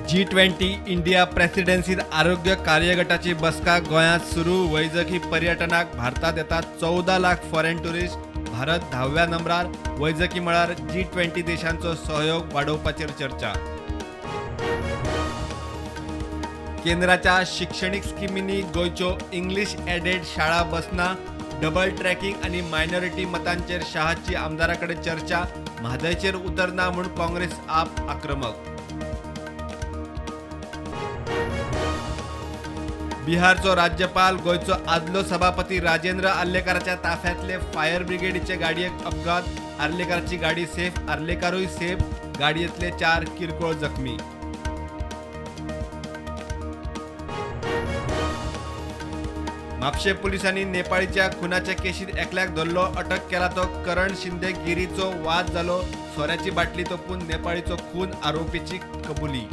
G20 India प्रेसिडेन्सीत आरोग्य कार्यगटाची बसका गोंयांत सुरू. वैजकी पर्यटनाक भारतात येतात 14 लाख फॉरेन ट्युरिस्ट. भारत 10व्या नंबरार. वैजकी मळार G20 देशांचो सहयोग वाडोवपाचेर चर्चा. केंद्राच्या शिक्षणीक स्किमींनी गोंयच्यो इंग्लीश एडेड शाळा बसना. डबल ट्रॅकिंग आनी मायनॉरिटी मतांचेर शहाची आमदारां कडेन चर्चा. म्हादयचेर उतरना म्हूण काँग्रेस आप आक्रमक. बिहारचो राज्यपाल गोंयचो आदलो सभापती राजेंद्र आर्लेकाराच्या ताफ्यांतले फायर ब्रिगेडीचे गाडयेक अपघात. आर्लेकाराची गाडी सेफ, आर्लेकारूय सेफ. गाडयेंतले 4 किरकोळ जखमी. म्हापशें पुलिसांनी नेपाळीच्या खुनाच्या केशीत एकल्याक धरलो. अटक केला तो करण शिंदे. गिरीचो वाद जालो. सोऱ्याची बाटली तोपून नेपाळीचो खून, आरोपीची कबुली.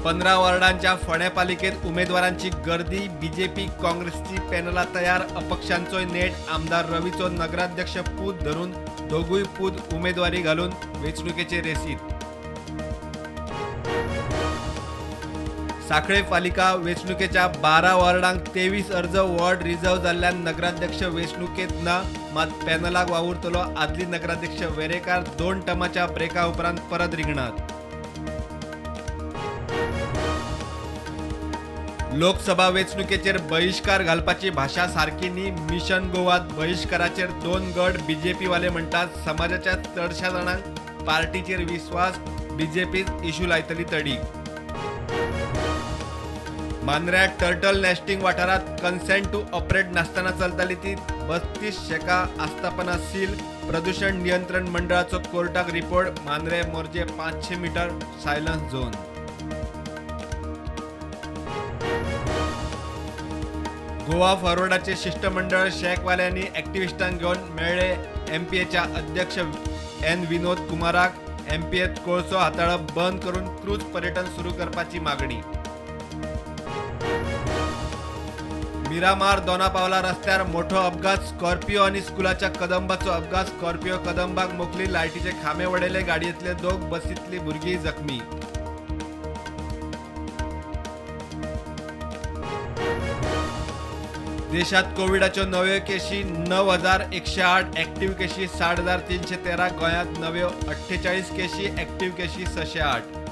15 वॉर्डांच्या फोंडें पालिकेत उमेदवारांची गर्दी. बीजेपी काँग्रेसची पॅनलां तयार. अपक्षांचोय नेट. आमदार रवीचो नगराध्यक्ष पूत धरून दोगूय पूत उमेदवारी घालून वेंचणुकेचे रेसीत. सांखळे पालिका वेंचणुकेच्या 12 वॉर्डांक 23 अर्ज. वॉर्ड रिझर्व जाल्ल्यान नगराध्यक्ष वेंचणुकेत ना, मात पॅनलाक वावुरतलो. आदली नगराध्यक्ष वेरेकार 2 टर्माच्या ब्रेका उपरांत परत रिंगणात. लोकसभा वेंचणुकेचेर बहिश्कार घालपाची भाशा सारकी न्ही. मिशन गोवात बहिश्काराचेर 2 गट. बीजेपीवाले म्हणटात समाजाच्या चडशा जाणांक पार्टीचेर विस्वास. बीजेपीच इशू लायतली तडी. मांद्र्या टर्टल नेस्टिंग वाठारांत कन्सेंट टू ऑपरेट नासतना चलताली ती 32 शेका आस्थापना सील. प्रदूषण नियंत्रण मंडळाचो कोर्टाक report. Mandrem Morjim 500 metre silence zone. Goa फॉरवर्डाचे शिष्टमंडळ शेकवाल्यांनी ॲक्टिव्हिस्टांक घेवन मेळ्ळे. एमपीएच्या अध्यक्ष एन विनोद कुमाराक एमपीएत कोळसो हाताळप बंद करून क्रूज पर्यटन सुरू करपाची मागणी. मिरामार दोनापावला रस्त्यार मोठो अपघात. स्कॉर्पिओ आनी स्कुलाच्या कदंबाचो अपघात. स्कॉर्पिओ कदंबाक मोखली. लायटीचे खांबे वडयले. गाडयेंतले 2 बसींतली भुरगीं जखमी. देशात कोविडाच्यो नव्यो केशी 9,108, ॲक्टिव्ह केशी 60,313. गोंयांत नव्यो 48 केशी, ॲक्टिव्ह केशी 608.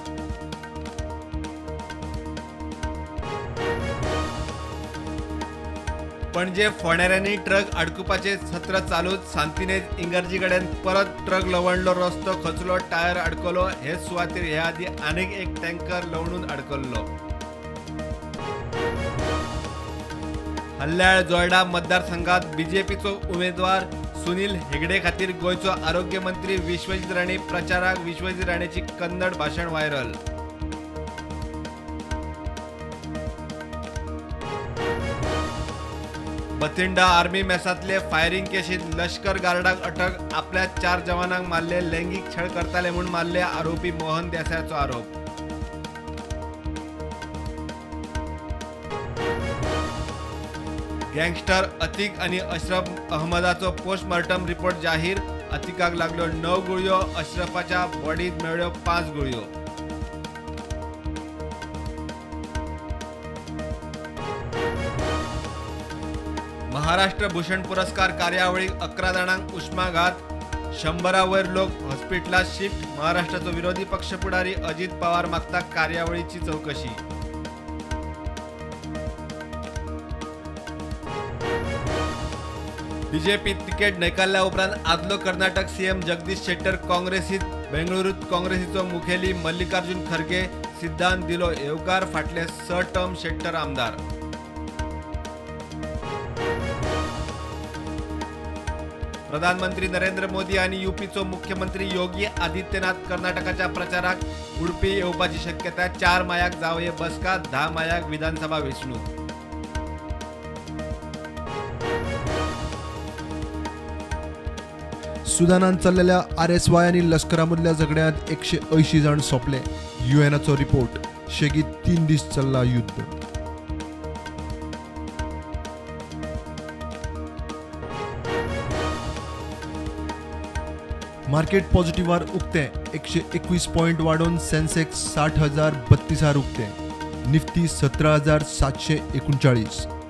पणजे फोंडेऱ्यांनी ट्रक आडकुपाचें सत्र चालूच. सांतिनेज इंगर्जी कडेन परत ट्रक लवणलो. रस्तो खचलो, टायर अडकलो. हेच सुवातेर हे आदीं आनीक एक टँकर लवणून अडकल्लो. हल्ल्याळ जोयडा मतदारसंघात बीजेपीचो उमेदवार सुनील हेगडे खातीर गोंयचो आरोग्य मंत्री विश्वजीत राणे प्रचाराक. विश्वजीत राणेची कन्नड भाशण व्हायरल. बथिंडा आर्मी मेसांतले फायरिंग केशीत लश्कर गार्डाक अटक. आपल्या 4 जवानांक मारले. लैंगीक छळ करताले म्हूण मारले. आरोपी मोहन देसायाचो आरोप. गँगस्टर अतीक आनी अशरफ अहमदाचो पोस्टमार्टम रिपोर्ट जाहीर. अतीकाक लागल्यो 9 गुळयो, अशरफाच्या बॉडीत मेळ्ळ्यो 5 गुळयो. महाराष्ट्र भूषण पुरस्कार कार्यावळीक 11 जाणांक उष्माघात. 100 वयर लोक हॉस्पिटलांत शिफ्ट. महाराष्ट्राचो विरोधी पक्ष फुडारी अजित पवार मागता कार्यावळीची चवकशी. बीजेपी तिकेट न्हयकारल्या उपरांत आदलो कर्नाटक सीएम जगदीश शेट्टर काँग्रेसीत. बेंगळुरूत काँग्रेसीचो मुखेली मल्लिकार्जुन खरगे सिद्धांत दिलो येवकार. फाटले 6 टर्म शेट्टर आमदार. प्रधानमंत्री नरेंद्र मोदी आनी यूपीचो मुख्यमंत्री योगी आदित्यनाथ कर्नाटकाच्या प्रचाराक उडपी येवपाची शक्यता. 4 मायाक जावये बसका, 10 मायाक विधानसभा वेंचणूक. सुदानान चल्लेल्या RSY आनी लश्करा मदल्या झगड्यांत 180 जाण सोंपले. युएनाचो रिपोर्ट. शेगीत 3 दीस चल्ला युद्ध. मार्केट पॉझिटिव्हार उक्ते, 121 पॉयंट वाडोवन सेन्सेक्स 60,032 उक्ते, निफ्टी 17,739.